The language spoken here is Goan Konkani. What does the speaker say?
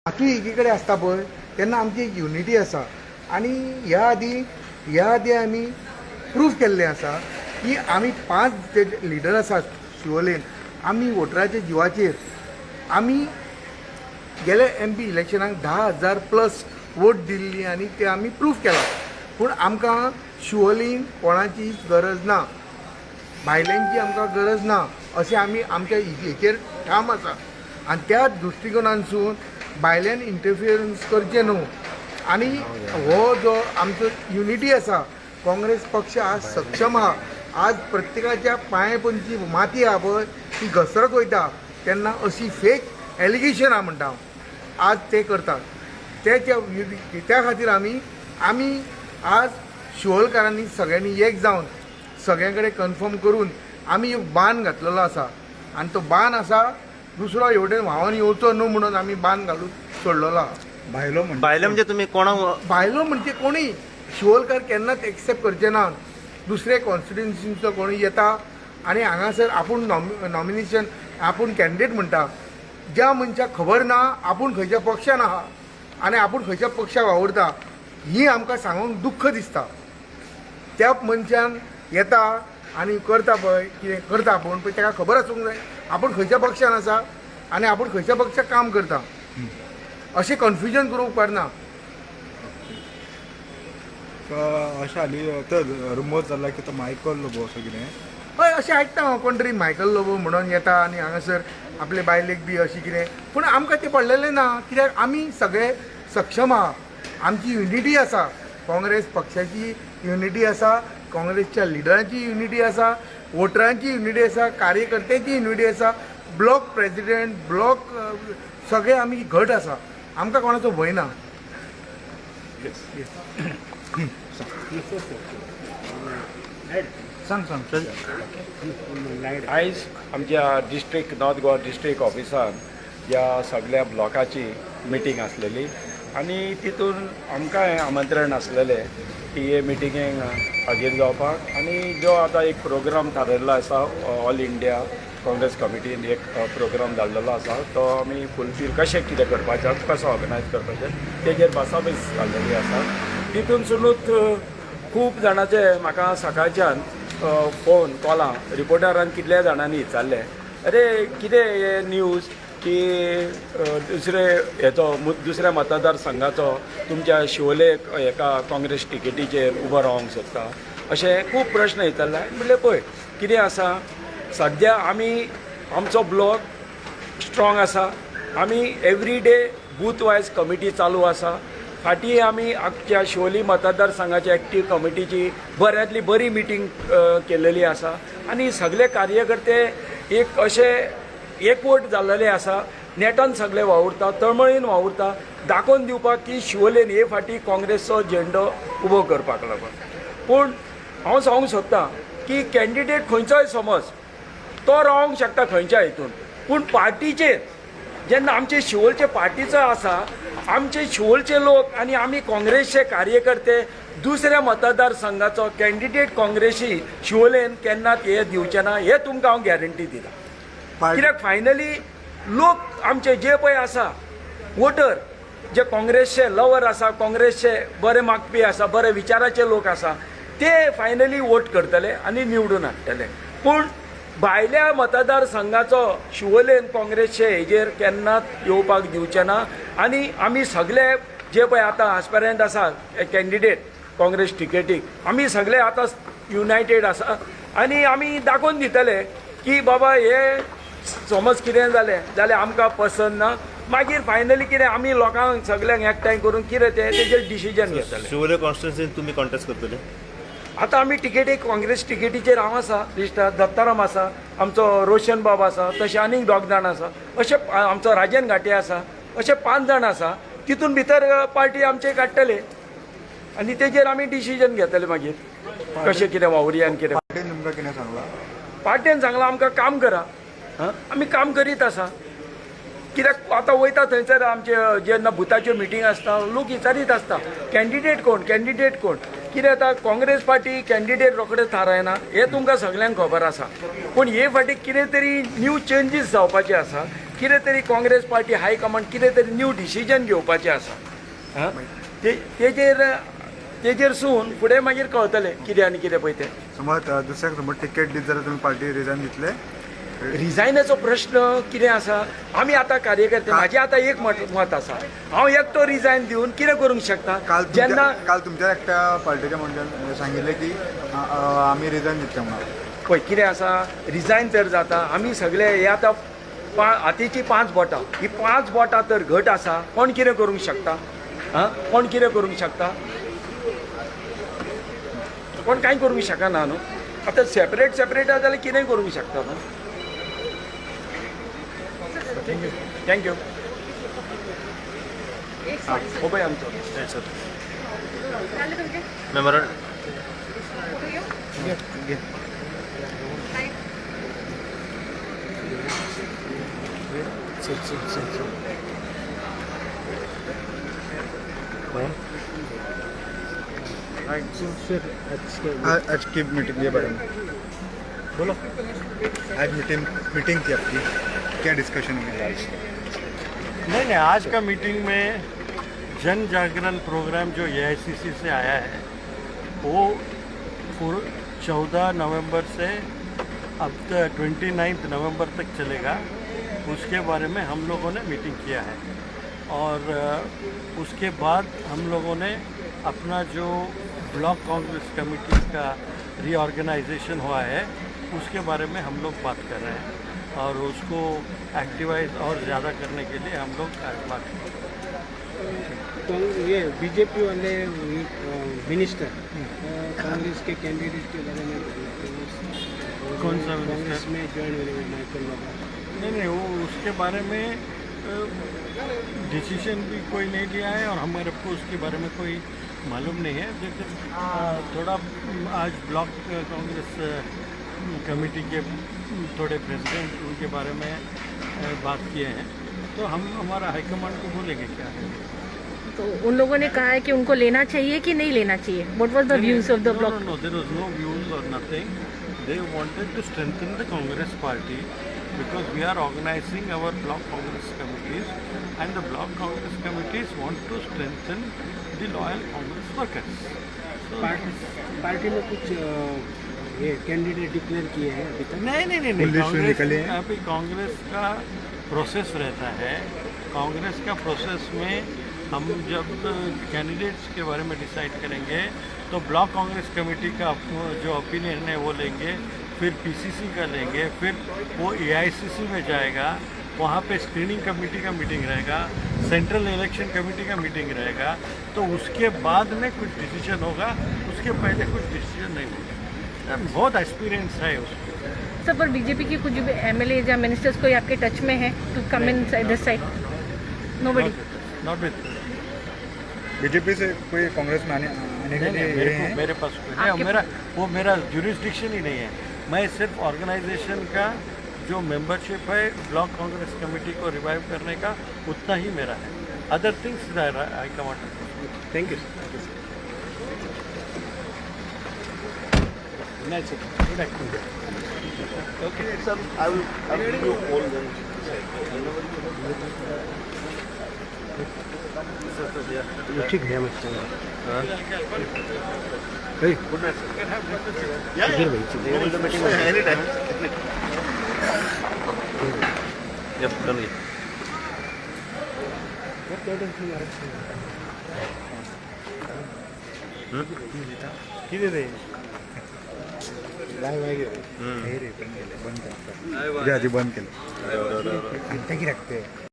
पांचूय एकी कडेन आसता पळय तेन्ना आमची एक युनिटी आसा. आनी ह्या आदी आमी प्रूफ केल्लें आसा की आमी पांच जे लिडर आसात शिवोलेन, आमी वोटराच्या जिवाचेर आमी गेले एमपी इलेक्शनाक 10,000 प्लस वोट दिल्ली आनी ते आमी प्रूफ केला. पूण आमकां शिवोलीन कोणाचीच गरज ना, भायल्यांची आमकां गरज ना, अशें आमी आमच्या हेचेर ठाम आसा. आनी त्या दृश्टिकोनांतसून भायल्यान इंटरफियरन्स करचें न्हू. आनी हो जो आमचो युनिटी आसा, काँग्रेस पक्ष आज सक्षम आहा. आज प्रत्येकाच्या पांये पोंदची माती आहा पळय, ती घसरत वयता तेन्ना अशी फेक एलिगेशन म्हणटा हांव, आज ते करतात. तेच्या त्या खातीर आमी आज शिवोलकारांनी सगळ्यांनी एक जावन सगळ्यां कडेन कन्फर्म करून आमी एक बांद घातलेलो आसा. आनी तो बांद आसा, दुसरो हेवटेन व्हांवन येवचो न्हू म्हणून आमी बांद घालून सोडलेलो आहा. भायलो म्हणजे? भायले म्हणजे तुमी कोणाक? भायलो म्हणजे कोणी शिवोलकार केन्नाच एक्सेप्ट करचे ना. दुसरे कॉन्स्टिट्युन्सीचो कोणी येता आनी हांगासर आपूण नॉमिनेशन, आपूण कॅन्डिडेट म्हणटा, ज्या मनशाक खबर ना आपूण खंयच्या पक्षान आहा आनी आपूण खंयच्या पक्षाक वावुरता, ही आमकां सांगूंक दुख्ख दिसता. त्या मनशान येता आनी करता पळय कितें करता आपूण पळय, ताका खबर आसूंक जाय आपूण खंयच्या पक्षान आसा आनी आपूण खंयच्या पक्षाक काम करता. अशें कन्फ्युजन करूंक उपकारना. अशें हाली तर रुमर जाला की तो मायकल लोबो असो कितें. हय, अशें आयकता हांव, कोण तरी मायकल लोबो म्हणून येता आनी हांगासर आपले बायलेक बी अशें कितें. पूण आमकां तें पडलेलें ना, कित्याक आमी सगळे सक्षम आहा. आमची युनिटी आसा, काँग्रेस पक्षाची युनिटी आसा, काँग्रेसच्या लिडरांची युनिटी आसा, वोटरांची युनिटी आसा, कार्यकर्त्यांची युनिटी आसा. ब्लॉक प्रेजिडेंट, ब्लॉक सगळे आमी घट आसा. आमकां कोणाचो भंय ना. सांग सांग. आयज आमच्या डिस्ट्रिक्ट, नॉर्थ गोवा डिस्ट्रिक्ट ऑफिसान ह्या सगळ्या ब्लॉकाची मिटींग आसलेली आनी तितून आमकांय आमंत्रण आसलेलें की हे मिटिंगेक हाजीर जावपाक. आनी जो आतां एक प्रोग्राम थारयल्लो आसा, ऑल इंडिया काँग्रेस कमिटीन एक प्रोग्राम धाडलेलो आसा, तो आमी फुलफील कशें कितें करपाचें, कसो ऑर्गनायज करपाचें, तेजेर भासाभास जाल्लेली आसा. तितूनसुनूच खूब जाणांचे म्हाका सकाळच्यान फोन कॉलां, रिपोर्टरान कितल्या जाणांनी विचारलें, अरे कितें हे न्यूज की दुसरे हेचो दुसऱ्या मतदारसंघाचो तुमच्या शिवोले हेका काँग्रेस टिकेटीचेर उबो रावंक सोदता, अशें खूब प्रश्न विचारले. म्हणलें, पळय कितें आसा, सद्या आमी आमचो ब्लॉक स्ट्रॉंग आसा. आमी every day booth wise committee चालू आसा. फाटीं आमी आमच्या शिवोली मतदारसंघाच्या एक्टीव कमिटीची बऱ्यांतली बरी मिटींग केलेली आसा आनी सगळे कार्यकर्ते एक अशे एकवट जाल्लेले आसा. नेटान सगळे वावुरता, तळमळीन वावुरता, दाखोवन दिवपाक की शिवोलेन हे फाटी काँग्रेसचो झेंडो उबो करपाक लागून. पूण हांव सांगूंक सोदतां की कॅन्डिडेट खंयचोय समज तो रावंक शकता खंयच्या हितून, पूण पार्टीचेर जेन्ना आमचे शिवोलचे पार्टीचो आसा, आमचे शिवोलचे लोक आनी आमी काँग्रेसचे कार्यकर्ते दुसऱ्या मतदारसंघाचो कॅन्डिडेट काँग्रेसी शिवोलेन केन्नाच हे दिवचे ना, हे तुमकां हांव गॅरंटी दिता. कित्याक फायनली लोक आमचे जे पळय आसा वोटर, जे काँग्रेसचे लवर आसा, काँग्रेसचे बरे मागपी आसा, बरे विचाराचे लोक आसा, ते फायनली वोट करतले आनी निवडून हाडटले. पूण भायल्या मतदारसंघाचो शिवोलेन काँग्रेसचे हेजेर केन्नाच येवपाक दिवचे ना. आनी आमी सगळे जे पळय आतां आस्पेरंट आसा कॅन्डिडेट काँग्रेस टिकेटीक, आमी सगळे आतां युनायटेड आसा आनी आमी दाखोवन दितले की बाबा हे समज कितें जालें जाल्यार आमकां पसंत ना. मागीर फायनली कितें आमी लोकांक सगल्यांक एकठांय करून कितें तें तेजेर डिसिजन घेतले. शिवोले कॉन्स्टिट्युन्सीन तुमी कॉन्टेस्ट करतले? आतां आमी टिकेटीक, काँग्रेस टिकेटीचेर हांव आसा लिस्टार, दत्ताराम आसा, आमचो रोशन बाब आसा, तशें आनीक दोग जाण आसा अशे, आमचो राजन घाटे आसा, अशे पांच जाण आसा. तितून भितर पार्टी आमचे काडटले आनी तेजेर आमी डिसिजन घेतले मागीर कशें कितें वावुरया आनी कितें. पार्टीन तुमकां कितें सांगलां? पार्टेन सांगलां आमकां काम करा. आं, आमी काम करीत आसा. कित्याक आतां वयता थंयसर आमचे जेन्ना बुथाच्यो मिटींग आसता, लोक विचारीत आसता कॅन्डिडेट कोण, कॅन्डिडेट कोण. कितें जाता, काँग्रेस पार्टी कॅन्डिडेट रोखडे थारायना हें तुमकां सगल्यांक खबर आसा. पूण हे फाटी कितें तरी न्यू चेंजीस जावपाचे आसा. कितें तरी काँग्रेस पार्टी हायकमांड कितें तरी न्यू डिसिजन घेवपाचें आसा. आं, तेजेर तेजेरसून फुडें मागीर कळटलें कितें आनी कितें पळय तें. समज दुसऱ्याक समज तिकेट दीत जाल्यार तुमी पार्टी रिजायन दितले? रिजायनाचो प्रश्न कितें आसा, आमी आतां कार्यकर्ते, म्हाजें आतां एक मत आसा, हांव एकटो रिजायन दिवन कितें करूंक शकता? काल जेन्ना काल तुमच्या एकट्या पार्टीच्या मनशान सांगिल्लें की आमी रिजायन दितले म्हणून. पळय कितें आसा, रिजायन तर जाता आमी सगळे हे आतां हातीची 5 बोटां, ही 5 बोटां तर घट आसा, कोण कितें करूंक शकता? आं, कोण कितें करूंक शकता? कोण कांय करूंक शकना न्हू. आतां सेपरेट सेपरेट आसा जाल्यार कितेंय करूंक शकता न्हू. Thank you. हो पळय आमचो मेमोरंड आज की मीटिंग के बारे में बोलो. आज मीटिंग मीटिंग थी आपकी, क्या डिस्कशन हुआ आज? नहीं नहीं, आज का मीटिंग में जन जागरण प्रोग्राम जो एआईसीसी से आया है वो 14 नवंबर से अब तक 29 नवंबर तक चलेगा, उसके बारे में हम लोगों ने मीटिंग किया है। और उसके बाद हम लोगों ने अपना जो ब्लॉक कांग्रेस कमेटी का रीऑर्गेनाइजेशन हुआ है उसके बारे में हम लोग बात कर रहे हैं और उसको एक्टिवाइज और ज़्यादा करने के लिए हम लोग बात कर रहे हैं। ये बीजेपी वाले minister Congress K candidate K बारे में, कौन सा मिनिस्टर? कांग्रेस में ज्वाइन होने में माइकल लोबो। नहीं नहीं, वो उसके बारे में डिसीजन भी कोई नहीं लिया है और हमारे को उसके बारे में कोई मालूम नहीं है। लेकिन थोड़ा आज ब्लॉक कांग्रेस कमेटी के थोड़े प्रेसिडेंट उनके बारे में बात किए हैं, तो हम हमारा हाईकमांड को बोलेंगे क्या है। तो उन लोगों ने कहा है कि उनको लेना चाहिए कि नहीं लेना चाहिए? What was the views of the block? No, no, there was no views or nothing. They wanted to strengthen the Congress party because we are organizing our block Congress committees and the block Congress committees want to strengthen the loyal Congress workers. So party ने कुछ ये कैंडिडेट डिक्लेयर किए हैं अभी तक? नहीं नहीं नहीं, नहीं लिस्ट निकले कांग्रेस हैं? अभी कांग्रेस का प्रोसेस रहता है। कांग्रेस का प्रोसेस में हम जब कैंडिडेट्स के बारे में डिसाइड करेंगे तो ब्लॉक कांग्रेस कमेटी का जो ओपिनियन है वो लेंगे, फिर पीसीसी का लेंगे, फिर वो एआईसीसी में जाएगा, वहाँ पे स्क्रीनिंग कमेटी का मीटिंग रहेगा, सेंट्रल इलेक्शन कमेटी का मीटिंग रहेगा, तो उसके बाद में कुछ डिसीजन होगा, उसके पहले कुछ डिसीजन नहीं होगा। बहुत एक्सपीरियंस है उसको। सर, पर बीजेपी के कुछ भी एमएलए या मिनिस्टर्स कोई आपके टच में है to come in this side? Nobody? Not with BJP से कोई कांग्रेस में आने आने के नहीं लिए नहीं, मेरे ये को हैं? मेरे पास कोई नहीं, मेरा वो मेरा जुरिस्डिक्शन ही नहीं है। मैं सिर्फ ऑर्गेनाइजेशन का जो मेंबरशिप है ब्लॉक कांग्रेस कमेटी को रिवाइव करने का उतना ही मेरा है। Other things I command. Thank you. Okay sir, I will give you all then. ठीक है, मैं Good night sir. Any time. Yep, done. किती ते हे रे, बंद केलं. बंद केलं. आधी बंद केलं. किती लागते.